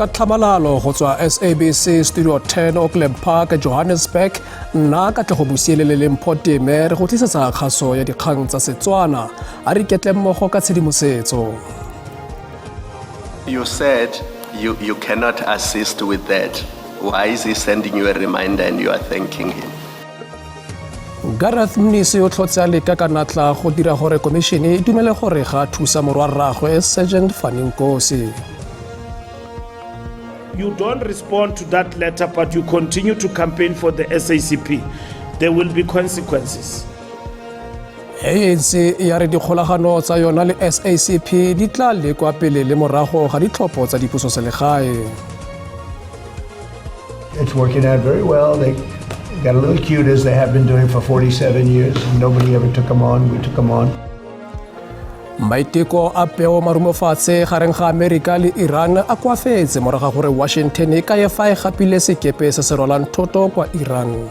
Ka tlhamalalo go tswa SABC Studio 10 Auckland Park, Johannesburg. Nna Katlego Bosielele le Mpho Teme re go tlisetsa kgaso ya dikgang tsa Setswana. A re iketle mmogo ka tshedimosetso. You said you cannot assist with that. Why is he sending you a reminder and you are thanking him? Gareth Mnisi o tlhotse a leka ka natla go dira gore komišene e dumele gore ga a thusa morwarraagwe Sergeant Fani Nkosi. You don't respond to that letter, but you continue to campaign for the SACP. There will be consequences. ANC ya re dikgolagano tsa yona le SACP di tla lekwa pele le morago ga ditlhopho tsa dipusoselegae. It's working out very well. They got a little cute, as they have been doing for 47 years. Nobody ever took them on. We took them on. Maiteko a peo marumofatshe gareng ga Amerika le Iran a koafetse morago ga gore Washington e kaye fa e gapile sekepe se se rwalang thoto kwa Iran.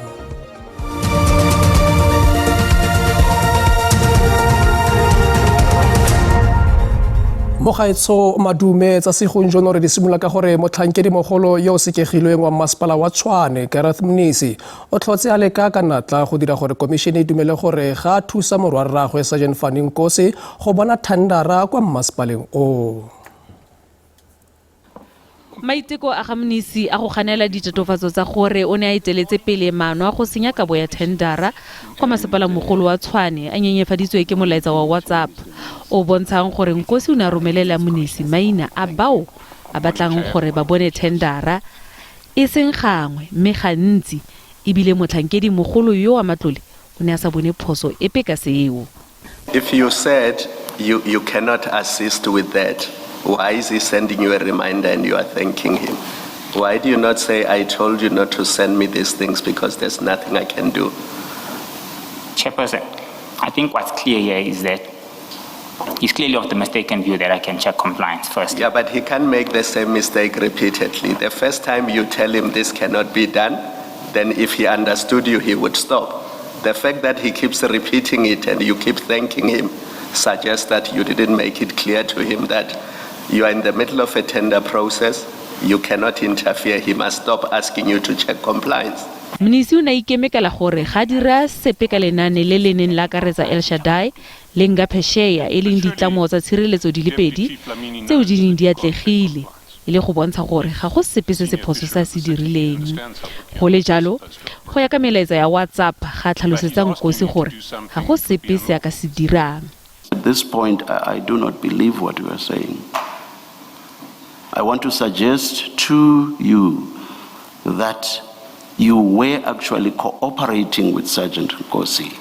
Mo gaetsho madume tsa segonjono re di simolola ka gore motlhankedi mogolo yo o sekegilweng wa masepala wa Tshwane, Gareth Mnisi, o tlhotse a leka ka natla go dira gore komišene e dumele gore ga a thusa morwarraagwe Sergeant Fani Nkosi go bona thandara kwa mmasepaleng oo. Maiteko a ga Mnisi a go ganela ditatofatso tsa gore o ne a eteletse pele maano a go senya kabo ya thendara kwa masepalamogolo wa Tshwane a nyenyefaditswe ke molaetsa wa WhatsApp o bontshang gore Nkosi o ne a romelela Mnisi maina a bao a batlang gore ba bone thendara e seng gangwe mme gantsi ebile motlhankedi mogolo yo wa matlole o ne a sa bone phoso epe ka seo. If you said you cannot assist with that, why is he sending you a reminder and you are thanking him? Why do you not say, I told you not to send me these things because there's nothing I can do? Chairperson, I think what's clear here is that he's clearly of the mistaken view that I can check compliance first. Yeah, but he can make the same mistake repeatedly. The first time you tell him this cannot be done, then if he understood you, he would stop. The fact that he keeps repeating it and you keep thanking him suggests that you didn't make it clear to him that you are in the middle of a tender process, you cannot interfere, he must stop asking you to check compliance. Mnisi o ne a ikemekela gore ga dira sepe ka lenaane le le neng la akaretsa El Shaddai le Ngaphesheya e leng ditlamo tsa tshireletso di le pedi tseo di neng di atlegile e le go bontsha gore ga go sepe se se phoso se a se dirileng. Go le jalo, go ya ka melaetsa ya WhatsApp ga tlhalosetsa Nkosi gore ga go sepe se a ka se dirang. At this point, I do not believe what you are saying. I want to suggest to you that you were actually cooperating with Sergeant Nkosi.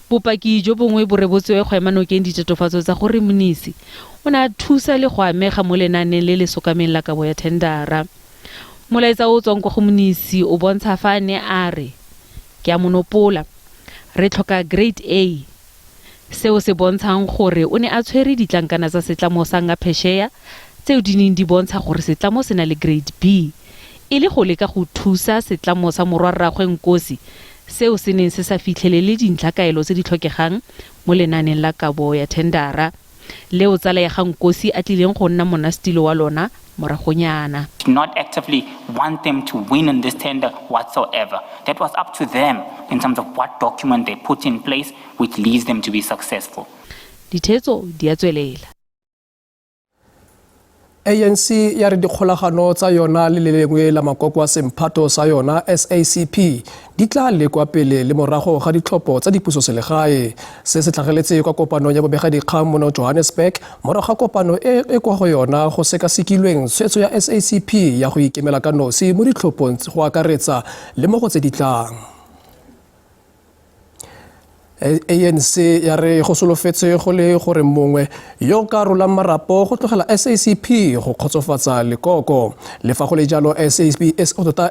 Bopaki jo bongwe bo rebotswe go ema nokeng ditatofatso tsa gore Mnisi o ne a thusa le go amega mo lenaaneng le le sokameng la kabo ya thendara. Molaetsa o o tswang kwa go Mnisi o bontsha fa a ne a re, Ke a mo nopola, re tlhoka grade A. Seo se bontshang gore o ne a tshwere ditlankana tsa setlamo sa Ngaphesheya tseo di neng di bontsha gore setlamo se na le grade B, e le go leka go thusa setlamo sa morwarraagwe Nkosi seo se neng se sa fitlhelele dintlhakaelo tse di tlhokegang mo lenaaneng la kabo ya thendara, leo tsala ya ga Nkosi a tlileng go nna monnasetilo wa lona moragonyana. Did not actively want them to win in this tender whatsoever. That was up to them in terms of what document they put in place which leads them to be successful. Ditheetso di a tswelela. ANC ya re dikgolagano tsa yona le le lengwe la makoko a semphato sa yona SACP di tla lekwa pele le morago ga ditlhopho tsa dipusoselegae. Se se tlhageletse kwa kopanong ya bobegadikgang mono Johannesburg morago ga kopano e e kwa go yona go sekasekilweng tshwetso ya SACP ya go ikemela ka nosi mo ditlhophong go akaretsa le mo go tse di tlang. ANC ya re go solofetse go le gore mongwe yo o ka rolang marapo go tlogela SACP go kgotsofatsa lekoko. Le fa go le jalo SACP tota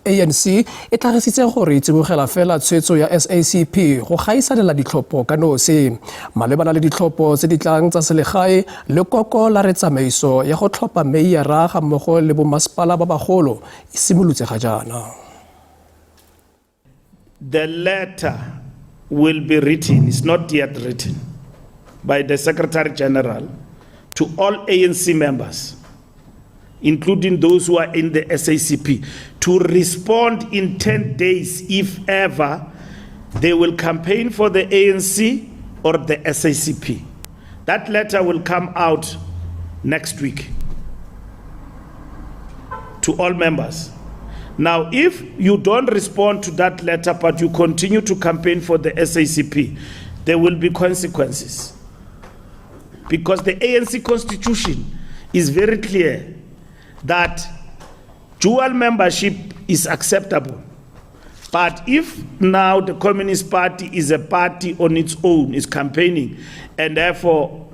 ANC e tlhagisitse gore e tsibogela fela tshwetso ya SACP go gaisanela ditlhopho ka nosi. Malebana le ditlhopho tse di tlang tsa selegae, lekoko la re tsamaiso ya go tlhopha meiyara ga mmogo le bomasepala ba bagolo e simolotse ga jaana. The letter will be written, it's not yet written, by the Secretary General to all ANC members including those who are in the SACP, to respond in 10 days, if ever, they will campaign for the ANC or the SACP. That letter will come out next week to all members. Now, if you don't respond to that letter, but you continue to campaign for the SACP, there will be consequences. Because the ANC constitution is very clear that dual membership is acceptable. But if now the Communist Party is a party on its own, is campaigning, and therefore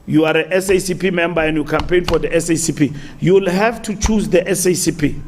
you are a SACP member and you campaign for the SACP, you'll have to choose the SACP.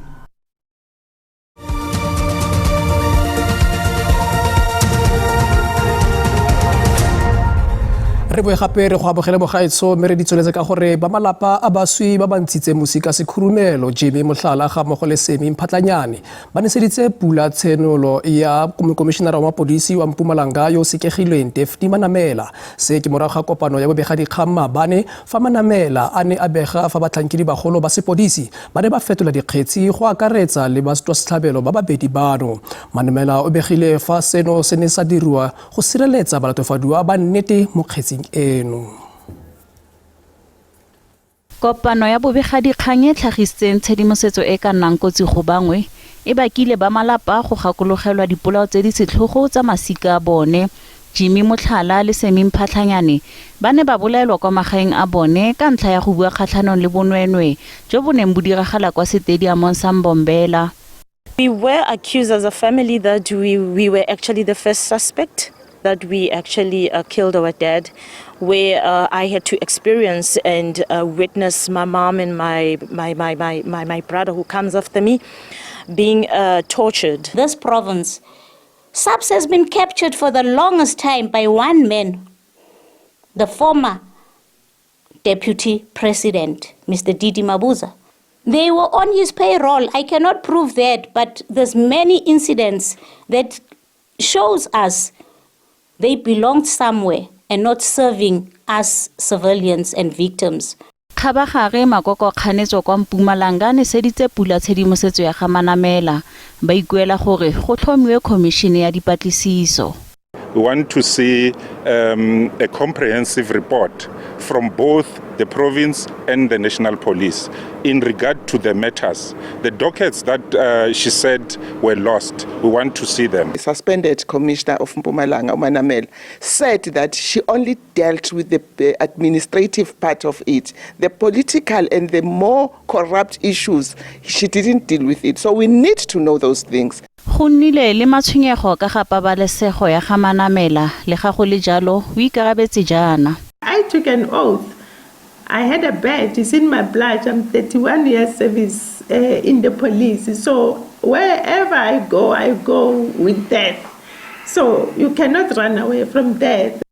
Re boe gape re go amogele mogaetsho, mme re di tsweletse ka gore ba malapa a baswi ba ba ntshitse mosi ka sekhurumelo Jimmy Mohlala ga mmogo le Semi Mphatlanyane ba neseditse pula tshenolo ya mokomišenara wa mapodisi wa Mpumalanga yo o sekegilweng Daphne Manamela. Se ke morago ga kopano ya bobegadikgang maabane fa Manamela a ne a bega fa batlhankedi bagolo ba sepodisi ba ne ba fetola dikgetsi go akaretsa le batswasetlhabelo ba babedi bano. Manamela o begile fa seno se ne sa diriwa go sireletsa balatofadiwa ba nnete mo kgetsing eno. Kopano ya bobegadikgang e tlhagisitseng tshedimosetso e ka nnang kotsi go bangwe e bakile ba malapa go gakologelwa dipolao tse di setlhogo tsa masika a bone. Jimmy Mohlala le Semi Mphatlanyane ba ne ba bolaelwa kwa magaeng a bone ka ntlha ya go bua kgatlhanong le bonweenwee jo bo neng bo diragala kwa setediamong sa Mbombela. We were accused as a family that we were actually the first suspect, that we actually killed our dad, where I had to experience and witness my mom and my brother who comes after me being tortured. This province, SAPS has been captured for the longest time by one man, the former deputy president, Mr. Didi Mabuza. They were on his payroll. I cannot prove that, but there's many incidents that shows us they belonged somewhere and not serving us civilians and victims. Kgabagare makoko kganetso kwa Mpumalanga a neseditse pula tshedimosetso ya ga Manamela, ba ikuela gore go tlhomiwe khomišene ya dipatlisiso. We want to see a comprehensive report from both the province and the national police in regard to the matters. The dockets that she said were lost, we want to see them. The suspended commissioner of Mpumalanga, Manamela, said that she only dealt with the administrative part of it. The political and the more corrupt issues, she didn't deal with it. So we need to know those things. Go nnile le matshwenyego ka ga pabalesego ya ga Manamela, le ga go le jalo o ikarabetse jaana. I took an oath. I had a badge, it's in my blood. I'm 31 years service in the police. So wherever I go with death. So you cannot run away from death.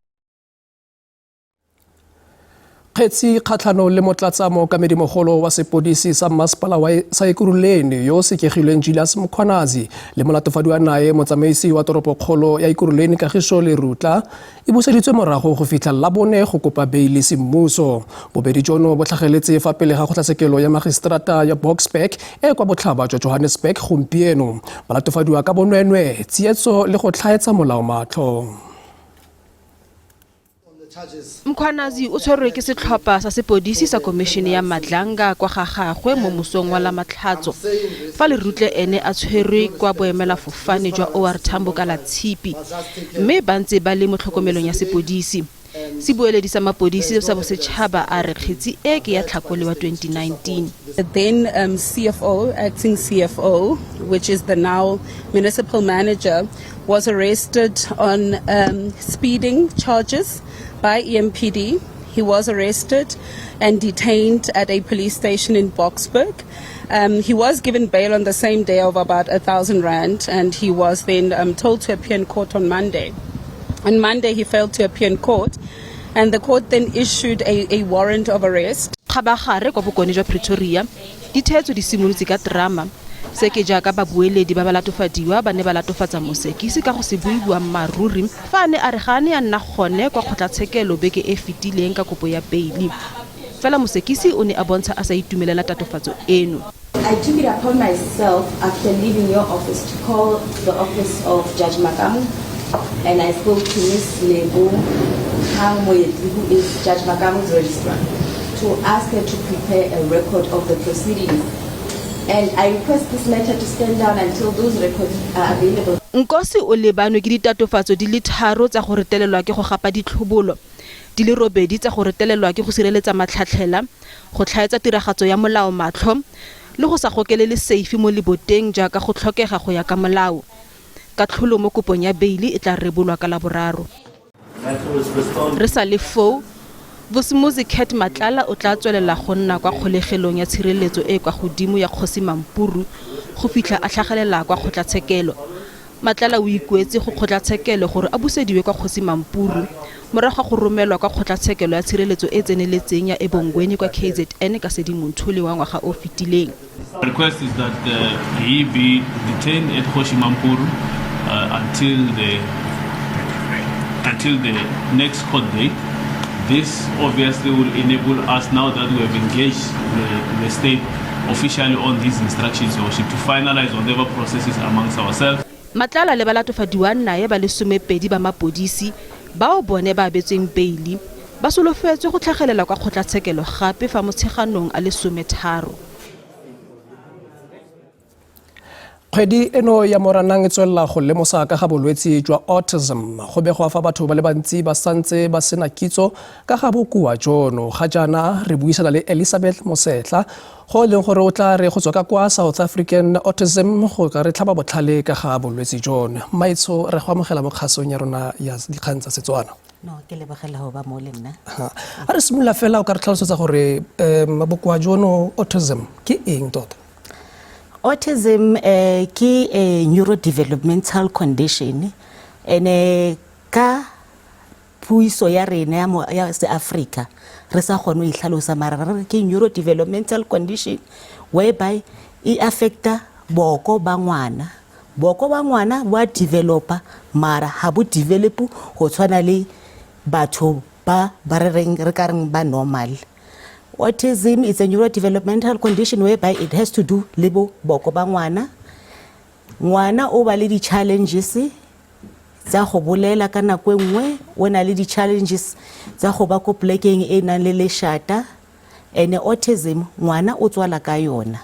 Kgetsi kgatlhanong le motlatsa mookamedimogolo wa sepodisi sa mmasepala wa sa Ekurhuleni yo o sekegilweng Julius Mkhwanazi le molatofadiwa nae motsamaisi wa toropokgolo ya Ekurhuleni Kagiso Lerutla e buseditswe morago go fitlha Labone go kopa beile semmuso. Bobedi jono bo tlhageletse fa pele ga kgotlatshekelo ya magistrata ya Boksburg e kwa botlhaba jwa Johannesburg gompieno. Balatofadiwa ka bonweenwee, tsietso le go tlhaetsa molao matlho. Mkhwanazi o tshwerwe ke setlhopha sa sepodisi sa komišene ya Madlanga kwa ga gagwe mo mosong wa Lamatlhatso, fa Lerutle ene a tshwerwe kwa boemelafofane jwa OR Tambo ka la Tshipi, mme ba ntse ba le mo tlhokomelong ya sepodisi. Sebueledi sa mapodisi sa bosetšhaba a re kgetsi e ke ya Tlhakole wa 2019. The then CFO, acting CFO, which is the now municipal manager, was arrested on speeding charges by EMPD. He was arrested and detained at a police station in Boksburg. He was given bail on the same day of about 1,000 rand, and he was then told to appear in court on Monday. On Monday, he failed to appear in court, and the court then issued a warrant of arrest. Kgabagare kwa bokone jwa Pretoria, ditheetso di simolotse ka drama. Se ke jaaka babueledi ba balatofadiwa ba ne ba latofatsa mosekisi ka go se bue boammaaruri fa a ne a re ga a ne a nna gone kwa kgotlatshekelo beke e fetileng ka kopo ya beili. Fela mosekisi o ne a bontsha a sa itumelela tatofatso eno. I took it upon myself after leaving your office to call the office of Judge Makamu, and I spoke to Ms. Lebo Hang Moeti, who is Judge Makamu's registrar, to ask her to prepare a record of the proceedings. And I request this matter to stand down until those records are available. Nkosi o lebanwe ke ditatofatso di le 3 tsa go retelelwa ke go gapa ditlhobolo, di le 8 tsa go retelelwa ke go sireletsa matlhatlhela, go tlhaetsa tiragatso ya molao matlho, le go sa gokelele seifi mo leboteng jaaka go tlhokega go ya ka molao. Katlholo mo kopong ya beili e tla rebolwa ka Laboraro. Re sa le foo, Vusimuzi Cat Matlala o tla tswelela go nna kwa kgolegelong ya tshireletso e kwa godimo ya Kgosi Mampuru go fitlha a tlhagelela kwa kgotlatshekelo. Matlala o ikuetse go kgotlatshekelo gore a busediwe kwa Kgosi Mampuru morago ga go romelwa kwa kgotlatshekelo ya tshireletso e tseneletseng ya Ebongweni kwa KZN ka Sedimonthole wa ngwaga o fetileng. Request is that he be detained at Kgosi Mampuru until the next court date. This obviously will enable us, now that we have engaged the state officially on these instructions, Your Worship, to finalize whatever processes amongst ourselves. Matlala le balatofadiwa naye ba le 12 ba mapodisi bao bone ba abetsweng beili ba solofetswe go tlhagelela kwa kgotlatshekelo gape fa Motsheganong a le 13. Kgwedi eno ya Moranang e tswelela go lemosa ka ga bolwetse jwa autism. Go begwa fa batho ba le bantsi ba santse ba sena kitso ka ga bokoa jono. Ga jaana re buisana le Elizabeth Mosetla, go e leng gore o tla re go tswa ka kwa South African Autism go ka re tlhaba botlhale ka ga bolwetse jono. Maitsho, re go amogela mo kgasong ya rona ya dikgang tsa Setswana. No, ke lebogela go ba mo le nna. A re simolola fela, o ka re tlhalosetsa gore bokoa jono autism ke eng tota? Autism ke a neurodevelopmental condition, ene ka puiso ya rena ya se-Africa re sa kgone ho itlhalosa, mara re re ke neurodevelopmental condition whereby e affecta boko ba ngwana. Boko ba ngwana bo a developa, mara ha bo develop go tshwana le batho ba ba re reng re ka reng ba normal. Autism is a neurodevelopmental condition whereby it has to do le bo boko ba ngwana. Ngwana o ba le di-challenges tsa go bolela ka nako e nngwe, o na le di-challenges tsa go ba ko plekeng e nang le lešata. Ene autism ngwana o tswala ka yona.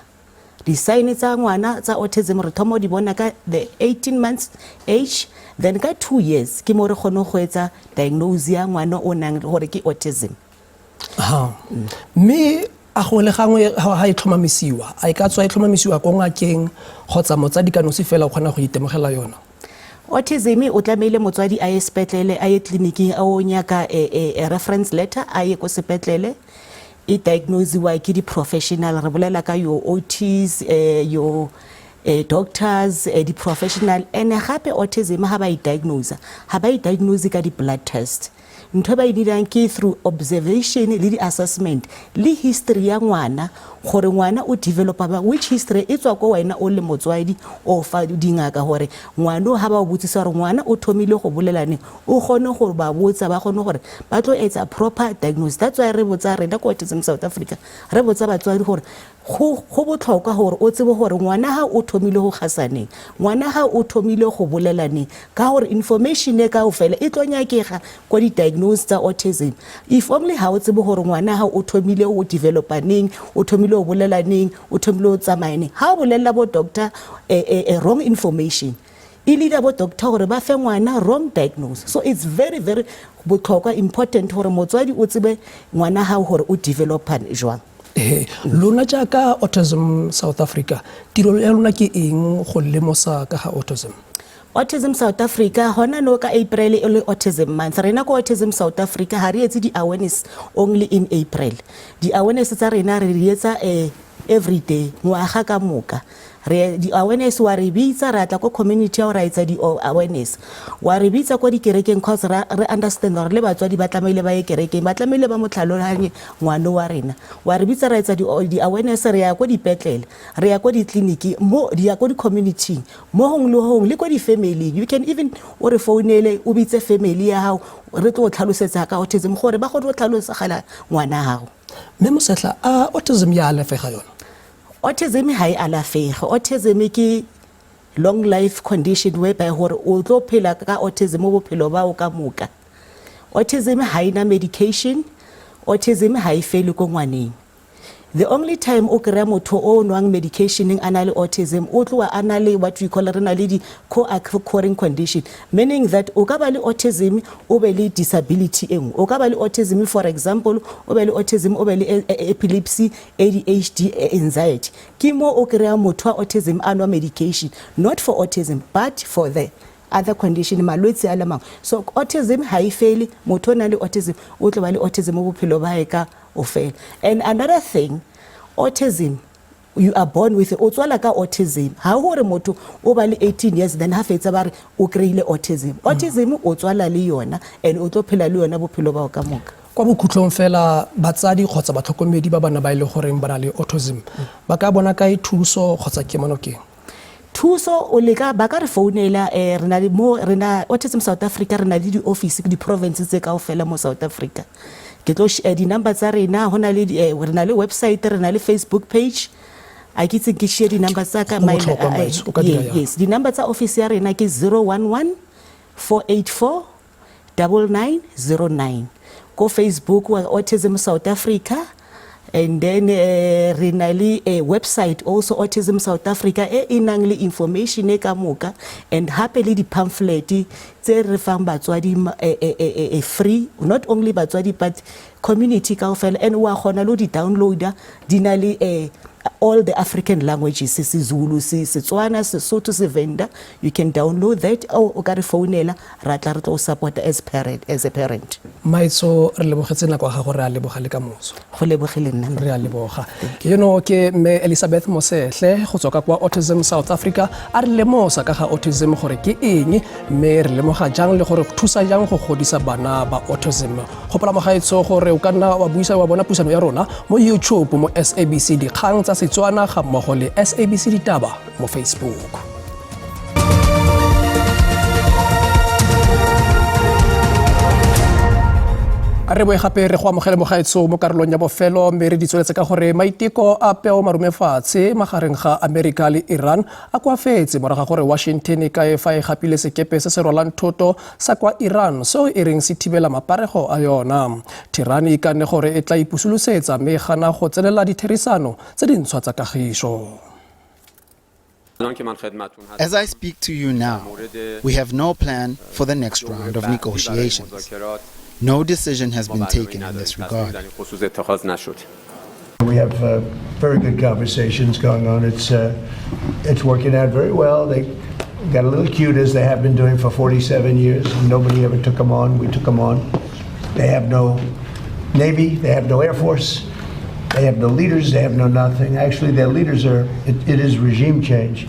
Di-sign tsa ngwana tsa autism re thoma di bona ka the 18 months age, then ka 2 years ke mo re kgone go etsa diagnose ya ngwana o nang gore ke autism. Ha. Mme a go le gangwe ha e tlhomamisiwa, a e ka tswa e tlhomamisiwa ko ngakeng kgotsa motsadi ka nosi fela o kgona go itemogela yona? Autism o tlamehile motswadi a ye sepetlele, a ye tleliniking, a o nyaka a reference letter, a ye ko sepetlele. E diagnosiwa ke di-professional, re bolela ka your OTs, your doctors, di-professional. And gape autism ha ba e diagnose, ha ba e diagnose ka di-blood test. Ntho e ba e dirang ke through observation le di-assessment le history ya ngwana, gore ngwana o developa ba, which history e tswa ko wena o le motswadi o fa dingaka, gore ngwana o ha ba o botsisa gore ngwana o thomile go bolela neng, o kgone gore ba botsa, ba kgone gore ba tlo etsa proper diagnosis. That's why re botsa rena ko Autism South Africa, re botsa batswadi gore go botlhokwa gore o tsebe gore ngwana ha o thomile go gasaneng, ngwana ha o thomile go bolela neng, ka gore information e kaofela e tlo nyakega ko di-diagnose tsa autism. If only ha o tsebe gore ngwana ha o thomile go developa neng, o thomile go bolela neng, o thomile go tsamaya neng, ha o bolelela bo doctor wrong information, e leader bo doctor gore ba fe ngwana wrong diagnosis. So it's very very botlhokwa, important gore motswadi o tsebe ngwana ha gore o developa jwang. Lona jaaka Autism South Africa, tiro ya lona ke eng go lemosa ka ga autism? Autism South Africa hona no ka April e le Autism Month. Rena ko Autism South Africa ha re etse di-awareness only in April. Di-awareness tsa rena re di etsa every day ngwaga ka moka. Re di-awareness wa re bitsa, ra tla ko community ya ra etsa di-awareness, wa re bitsa ko dikerekeng, cause re understand gore le batswadi ba tlamehile ba ye kerekeng, ba tlamehile ba mo tlhaloganye ngwane wa rena. Wa re bitsa, ra etsa di-awareness, re ya ko dipetlele, re ya ko ditleliniki, mo di ya ko di-communityng, mo gongwe le gongwe, le ko di-family. You can even o re founele, o bitse family ya gago, re tlo o tlhalosetsa ka autism gore ba kgone go tlhalosegela ngwana gago. Mme Mosetlha, a autism ya alafega yona? Autism ha e alafege. Autism ke long life condition whereby gore o tlo phela ka autism bophelo bao ka moka. Autism ha ina medication, autism ha e fele ko ngwaneng. The only time o kry-a motho o nwang medicationeng a na le autism, o tloa a na le what we call, re na le di-co-occurring condition, meaning that o ka ba le autism, o be le disability e nngwe. O ka ba le autism, for example, o be le autism, o be le epilepsy, ADHD, anxiety. Ke mo o kry-a motho wa autism a nwa medication, not for autism but for the other condition, malwetse a le mangwe. So autism ha e fele. Motho o nang le autism o tlo ba le autism mo bophelo ba hae ka o fela. And another thing, autism, you are born with it. O tswala ka autism. Ha hore motho o ba le 18 years, then ha fetsa ba re o kry-ile autism. Autism o tswala le yona and o tlo phela le yona bophelo bao ka moka. Kwa bokhutlong fela, batsadi kgotsa batlhokomedi ba bana ba e le goreng ba na le autism ba ka bona kae thuso kgotsa kemonokeng? Thuso o leka ba ka re founela. Re na le mo re na Autism South Africa, re na le di-office di-province tse kaofela mo South Africa. Ke tlo di-number tsa rena, ho na le re na le website, re na le Facebook page. A ke itse ke share di-number tsa ka. Go botlhokwa, Mmaetsho, o ka dira jang? Yes, di-number tsa office ya rena ke 011 484 9909. Ko Facebook wa Autism South Africa, and then re na le a website also, Autism South Africa, e e nang le information e ka moka, and hape le di-pamphlet tse re fang batswadi free, not only batswadi but community kaofela. And wa kgona le ho di downloada, di na le all the African languages, Sezulu, Setswana, Sesotho, Sevenda. You can download that, or o ka re founela, ra tla re tlo o support as a parent. Maitso, re lebogetse nako ya gago, re a leboga le ka moso. Go lebogile nna. Re a leboga. Yono ke mme Elizabeth Mosehle go tswa ka kwa Autism South Africa, a re lemosa ka ga autism gore ke eng, mme re lemoga jang le gore thusa jang go godisa bana ba autism. Gopola mogaetsho gore o ka nna wa buisa wa bona puisano ya rona mo YouTube mo SABC Dikgang tsa Setswana ga mmogo le SABC Ditaba mo Facebook. Re boe gape re go amogele mogaetsho mo karolong ya bofelo, mme re di tsweletse ka gore maiteko a peo marumefatshe magareng ga Amerika le Iran a koafetse morago ga gore Washington e kae fa e gapile sekepe se se rwalang thoto sa kwa Iran seo e reng se thibela maparego a yona. Tehran e ikanne gore e tla ipusolosetsa mme e gana go tsenela ditherisano tse dintshwa tsa kagiso. As I speak to you now, we have no plan for the next round of negotiations. No decision has been taken in this regard. We have very good conversations going on. It's working out very well. They got a little cute, as they have been doing for 47 years. Nobody ever took them on. We took them on. They have no Navy. They have no Air Force. They have no leaders. They have no nothing. Actually, their leaders are, it is regime change.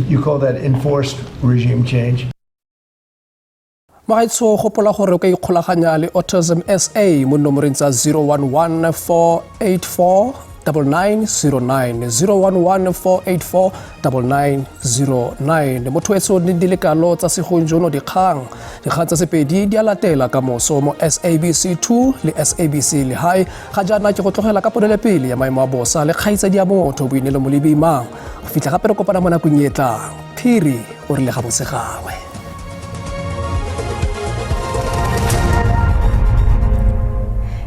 You call that enforced regime change. Mogaetsho, gopola gore o ka ikgolaganya le Autism SA mo nomoreng tsa 011 484 9909, 011 484 9909. Motho etso ne di le kalo tsa segonjono dikgang. Dikgang tsa Sepedi di a latela ka moso mo SABC 2 le SABC Lehae. Ga jaana ke go tlogela ka ponelopele ya maemo a bosa le kgaitsadi ya motho Boinelo Molebimang. Go fitlha gape re kopana mo nakong e tlang, phiri o rile ga bosegangwe.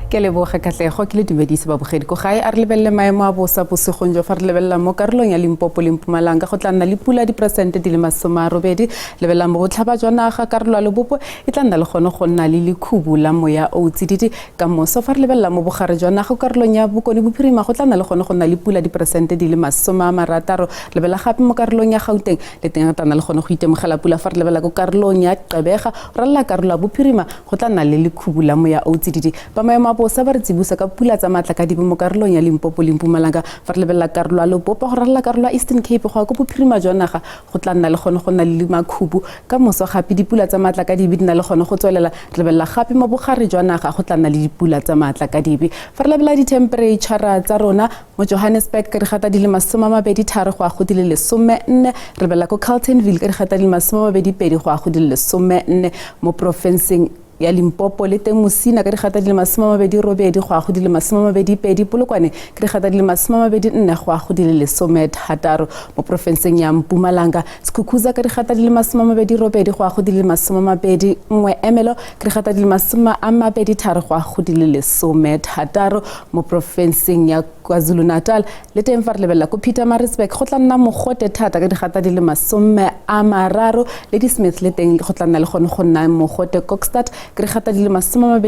Ke leboga Katlego, ke le dumedise babogedi ko gae. A re lebelele maemo a bosa bosigong jo. Fa re lebelela mo karolong ya Limpopo le Mpumalanga, go tla nna le pula diperesente di le 80. Lebelelang mo botlhaba jwa naga, karolo ya Lebopo e tla nna le gone go nna le lekhubu la moya o o tsididi ka moso. Fa re lebelela mo bogare jwa naga, karolong ya Bokone Bophirima, go tla nna le gone go nna le pula diperesente di le 60. Lebelela gape mo karolong ya Gauteng, le teng re tla nna le gone go itemogela pula. Fa re lebelela ko karolong ya Gqeberha, go ralala karolo ya bophirima, go tla nna le lekhubu la moya o o tsididi. Ba maemo a bosa bosa ba re tsibosa ka pula tsa maatla ka dibe mo karolong ya Limpopo le Mpumalanga. Fa re lebelela karolo ya Lebopo go ralala karolo ya Eastern Cape go ya ko bophirima jwa naga go tla nna le gone go nna le makhubu. Ka moso gape dipula tsa maatla ka dibe di na le gone go tswelela. Re lebelela gape mo bogare jwa naga go tla nna le dipula tsa maatla ka dibe. Fa re lebelela dithempereitšhara tsa rona mo Johannesburg ka digata di le 23 go ya go di le 14, re lebelela ko Carltonville ka digata di le 22 go ya go di le 14, mo porofenseng ya Limpopo le teng Musina ka digata di le 28 go ya go di le 22, Polokwane ka digata di le 24 go ya go di le 16, mo porofenseng ya Mpumalanga Skukuza ka digata di le 28 go ya go di le 21, Ermelo ka digata di le 23 go ya go di le 16, mo porofenseng ya KwaZulu-Natal le teng fa re lebelela ko Pietermaritzburg go tla nna mogote thata ka digata di le 30, Ladysmith le teng go tla nna le gone go nna mogote, Kokstad ka digata di le 24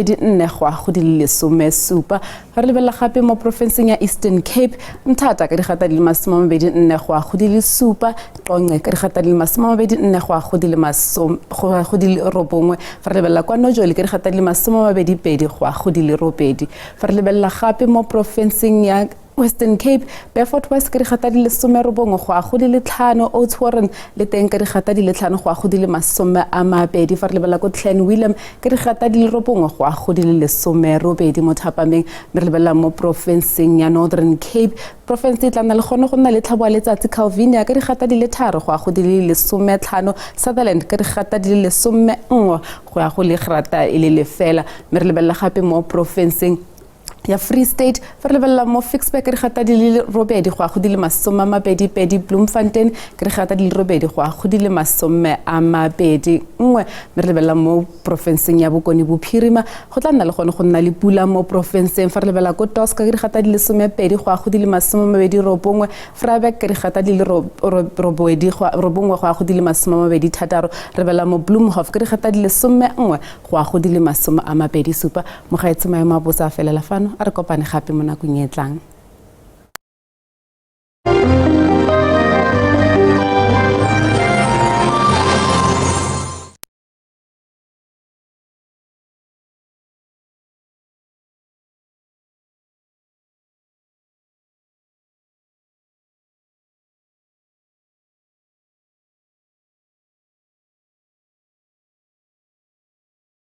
go ya go di le 17. Fa re lebelela gape mo porofenseng ya Eastern Cape, Mthata ka digata di le 24 go ya go di le 7, Qonce ka digata di le 24 go ya go di le 9. Fa re lebelela kwa Nojoli ka digata di le 22 go ya go di le 8. Fa re lebelela gape mo porofenseng ya Western Cape, Beaufort West ka digata di le 19 go ya go di le 5, Oudtshoorn le teng ka digata di le 5 go ya go di le 20. Fa re lebelela ko Clanwilliam ka digata di le 9 go ya go di le 18 mo thapameng. Mme re lebelela mo porofenseng ya Northern Cape, porofense e tla nna le gone go nna le tlhabo ya letsatsi, Calvinia ka digata di le 3 go ya go di le 15, Sutherland ka digata di le 11 go ya go le grata e le 0. Mme re lebelela gape mo porofenseng ya Free State, fa re lebelela mo Ficksburg ka digata di le 8 go ya go di le 22, Bloemfontein ka digata di le 8 go ya go di le 21. Mme re lebelela mo porofenseng ya Bokone Bophirima, go tla nna le gone go nna le pula mo porofenseng. Fa re lebelela ko Tosca ka digata di le 12 go ya go di le 29, Vryburg ka digata di le 9 go ya go di le 26, re lebelela mo Bloemhof ka digata di le 11 go ya go di le 27. Mogaetsho, maemo a bosa a felela fano, a re kopane gape mo nakong e tlang.